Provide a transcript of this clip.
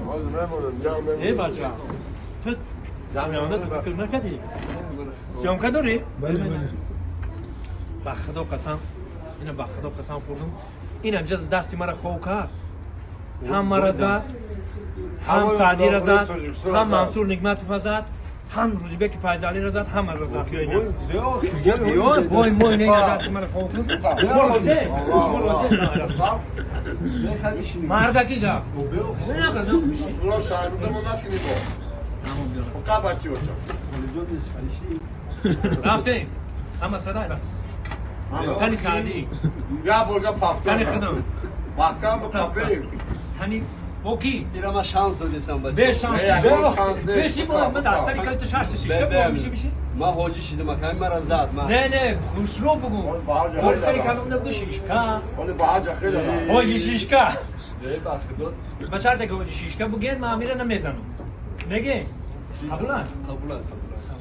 Э, бача, ту ҳамёна ту фикр накардӣ? Съёмка дорӣ? Бале, бале. Ба Худо қасам, ина, ба Худо қасам хӯрдум, ин ҳамҷа дасти мара хов кард, ҳам мара зад, ҳам Саъдира зад, ҳам Мансур Нигматова зад, ҳам Рӯзибеки Файзалира зад, ҳамаро зад. Биё, вой, мой, не, дасти мара хов кун. Мо розе, мардаки гап. Худо шармида мо накунӣ бо. Ка бачи бошам. Рафтем, ҳама садай бас. Тани Саъдӣ. Я борга повтор. Тани худам. Маҳкам ба капе. Тани бо ки? Ира ма шанс додесам, бача. Бе шанс. Не, ягон шанс нест. Беши бо ман дар сари кали ту шашта шишта бо миши биши. Ма ҳоҷӣ шидам, акай мара зад, ма. Не, не, хушрӯ бугу. Ол баҳаҷа Бо хеле сари дорад. калом набуду шишка. Оли баҳаҷа хеле дорад. Ҳоҷи шишка. Э, ба Худо. Ба шарте ки ҳоҷи шишка буген, ман амира намезанам. Неге? Қабулан? Қабулан, қабулан.